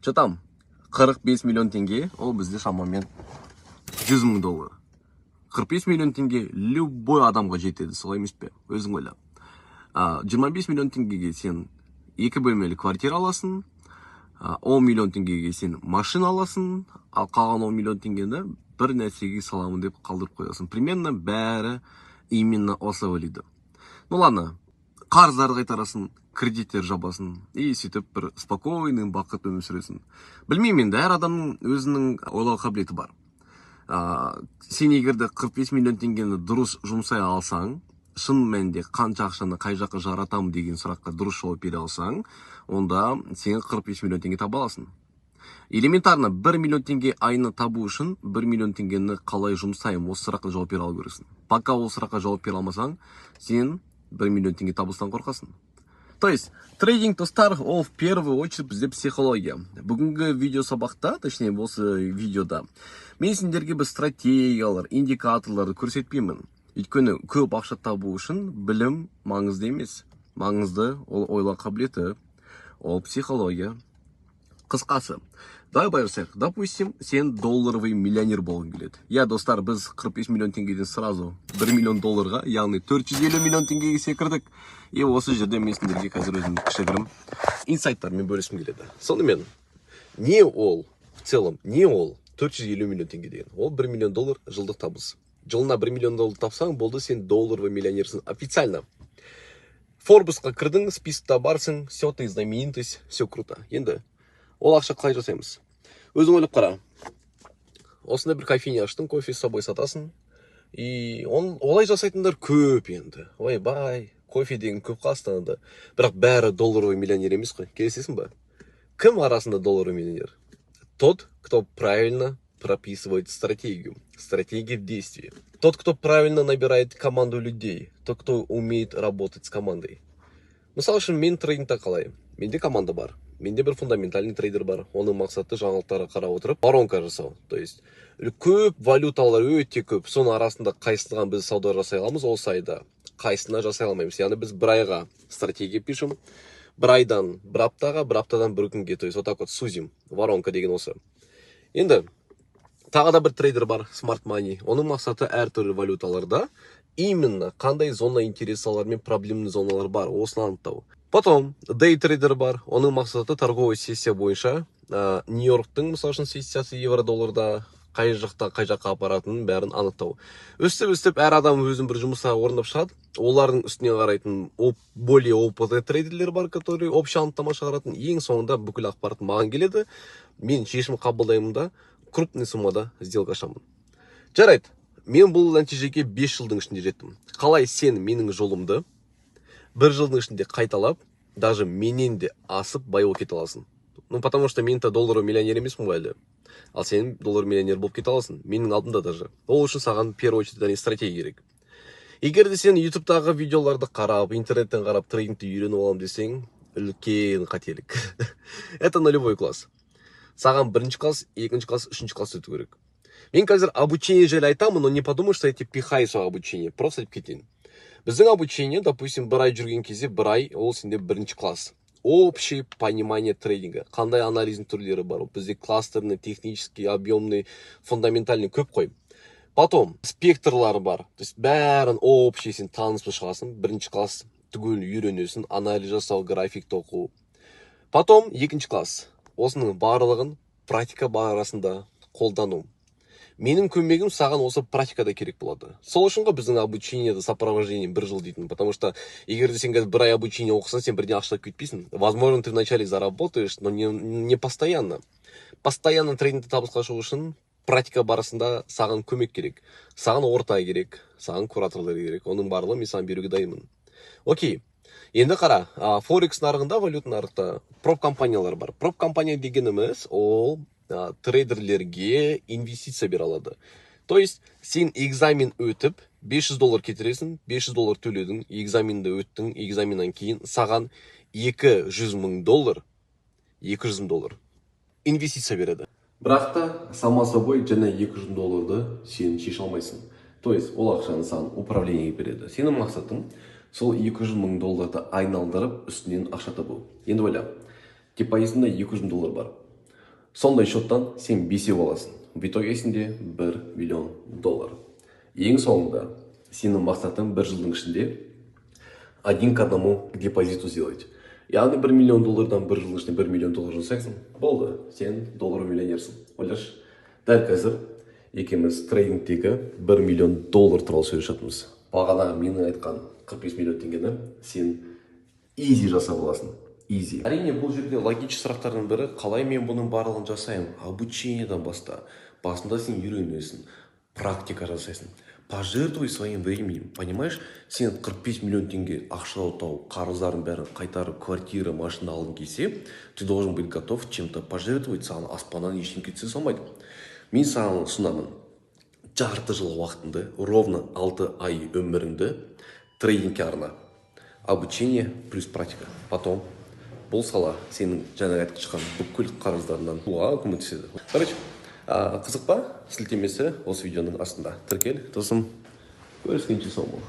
Че там, 45 миллион теңге, ол бізде шамамен 100 мың доллар. 45 миллион теңге любой адамға жетеді, солай емес пе? Өзің ойла. 25 миллион теңгеге сен екі бөлмелі квартира аласың, 10 миллион теңгеге сен машина аласың, ал қалған 10 миллион теңгені бір нәрсеге саламын деп қалдырып қоясың. Примерно бәрі именно осылай ойлайды. Ну ладно, қарыздарды қайтарасың, кредиттер жабасың и сөйтіп бір спокойный, бақытты өмір сүресің. Білмеймін енді, әр адамның өзінің ойлау қабілеті бар. Сен егер де 45 миллион теңгені дұрыс жұмсай алсаң, шын мәнінде қанша ақшаны қай жаққа жаратамын деген сұраққа дұрыс жауап бере алсаң, онда сен 45 миллион теңге таба аласың. Элементарно 1 миллион теңге айына табу үшін 1 миллион теңгені қалай жұмсаймын, осы сұраққа жауап бере алу керексің. Пока ол сұраққа жауап бере алмасаң, сен 1 миллион теңге табыстан қорқасың. То есть трейдинг, достар, ол в первую очередь бізде психология. Бүгінгі видео сабақта, точнее, осы видеода мен сендерге бір стратегиялар, индикаторларды көрсетпеймін. Өйткені көп ақша табу үшін білім маңызды емес. Маңызды ол ойлау қабілеті, ол психология. Қысқасы, давай былай жасайық. Допустим, сен долларовый миллионер болғың келеді. Иә, достар, біз 45 миллион теңгеден сразу 1 миллион долларға, яғни 450 миллион теңгеге секірдік. И осы жерде мен сендерге қазір өзімнің кішігірім инсайттармен бөліскім келеді. Сонымен, не ол в целом, не ол 450 миллион теңге деген? Ол 1 миллион доллар жылдық табыс. Жылына 1 миллион доллар тапсаң, болды, сен долларовый миллионерсің официально. Форбсқа кірдің, списокта барсың, все, ты знаменитость, все круто. Енді ол ақша қалай жасаймыз? Өзің ойлап қара. Осындай бір кофейня аштың, кофе с собой сатасың. И он, олай жасайтындар көп енді. Ойбай, кофе деген көп қой Астанада. Бірақ бәрі долларовый миллионер емес қой. Келісесің ба? Кім арасында долларовый миллионер? Тот, кто правильно прописывает стратегию. Стратегия в действии. Тот, кто правильно набирает команду людей. Тот, кто умеет работать с командой. Мысалы үшін, мен трейдингте қалай? Менде команда бар. Менде бір фундаментальный трейдер бар. Оның мақсаты жаңалықтарға қарап отырып, воронка жасау. То есть көп валюталар өте көп. Соның арасында қайсысына біз сауда жасай аламыз осы айда, қайсысына жасай алмаймыз. Яғни біз бір айға стратегия пишем, бір айдан бір аптаға, бір аптадан бір күнге, то есть вот так вот сузим. Воронка деген осы. Енді тағы да бір трейдер бар, Smart Money. Оның мақсаты әртүрлі валюталарда именно қандай зона интересалар мен проблемный зоналар бар, осыны анықтау. Потом day трейдер бар. Оның мақсаты торговый сессия бойынша Нью-Йорктың, мысалы үшін, сессиясы евро долларда қай жақта, қай жаққа апаратынын бәрін анықтау. Өстіп өстіп әр адам өзінің бір жұмысына орындап шығады. Олардың үстіне қарайтын более опытный трейдерлер бар, которые общий анықтама шығаратын. Ең соңында бүкіл ақпарат маған келеді. Мен шешім қабылдаймын да, крупный суммада сделка ашамын. Жарайды, мен бұл нәтижеге 5 жылдың ішінде жеттім. Қалай сен менің жолымды бір жылдың ішінде қайталап, даже менен де асып бай болып кете аласың? Ну, потому что мен то долларовый миллионер емеспін ғой әлі. Ал сен доллар миллионер болып кете аласың менің алдымда даже. Ол үшін саған в первую очередь стратегия керек. Егер де сен ютубтағы видеоларды қарап, интернеттен қарап трейдингті үйреніп аламын десең, үлкен қателік. Это нулевой класс. Саған бірінші класс, екінші класс, үшінші класс өту керек. Мен қазір обучение жайлы айтамын, но не подумай, что я тебе пихаю свое обучение. Просто айтып кетейін. Біздің обучение, допустим, бір ай жүрген кезде, бір ай ол сенде бірінші класс, общее понимание трейдинга, қандай анализдің түрлері бар, бізде кластерный, технический, объемный, фундаментальный көп қой, потом спектрлары бар. То есть бәрін общий сен танысып шығасың. Бірінші класс түгел үйренесің анализ жасау, графикті оқу. Потом екінші класс, осының барлығын практика барысында қолдану. Менің көмегім саған осы практикада керек болады. Сол үшін ғой біздің обучениеде сопровождение бір жыл дейтін. Потому что егер де сен қазір бір ай обучение оқысаң, сен бірден ақша тауып кетпейсің. Возможно, ты вначале заработаешь, но не постоянно. Постоянно трейдингте табысқа шығу үшін практика барысында саған көмек керек, саған орта керек, саған кураторлар керек. Оның барлығын мен саған беруге дайынмын. Окей, енді қара, форекс нарығында, валюта нарықта проп компаниялар бар. Проп компания дегеніміз ол трейдерлерге инвестиция бере алады. То есть сен экзамен өтіп 500 доллар кетіресің, 500 доллар төледің, экзаменді өттің. Экзаменнен кейін саған 200 мың доллар, 200 мың доллар инвестиция береді. Бірақ та, само собой, жаңа 200 мың долларды сен шеше алмайсың. То есть ол ақшаны саған управлениеге береді. Сенің мақсатың сол 200 мың долларды айналдырып, үстінен ақша табу. Енді ойла, депозитіңде 200 мың доллар бар. Сондай счеттан сен бесеу аласың. В итоге сенде 1 миллион доллар. Ең соңында сенің мақсатың бір жылдың ішінде один к одному к депозиту сделать. Яғни 1 миллион доллардан бір жылдың ішінде 1 миллион доллар жасайсың. Болды, сен доллар миллионерсің. Ойлашы, дәл қазір екеуміз трейдингтегі 1 миллион доллар туралы сөйлесіп жатырмыз. Бағана менің айтқан 45 миллион теңгені сен изи жасап аласың. Изи. Әрине, бұл жерде логический сұрақтардың бірі: қалай мен бұның барлығын жасаймын? Обучениеден баста. Басында сен үйренесің, практика жасайсың. Пожертвуй своим временем, понимаешь? Сен 45 миллион теңге ақша тауып, қарыздардың бәрін қайтарып, квартира, машина алғың келсе, ты должен быть готов чем-то пожертвовать. Саған аспаннан ештеңе түсе салмайды. Мен саған ұсынамын: жарты жыл уақытыңды, ровно 6 ай өміріңді трейдингке арна. Обучение плюс практика. Потом бұл сала сенің жаңағы айтып шыққан бүкіл қарыздарыңнан құтылуға көмектеседі. Короче, қызық па? Сілтемесі осы видеоның астында. Тіркел, досым. Көріскенше сау бол.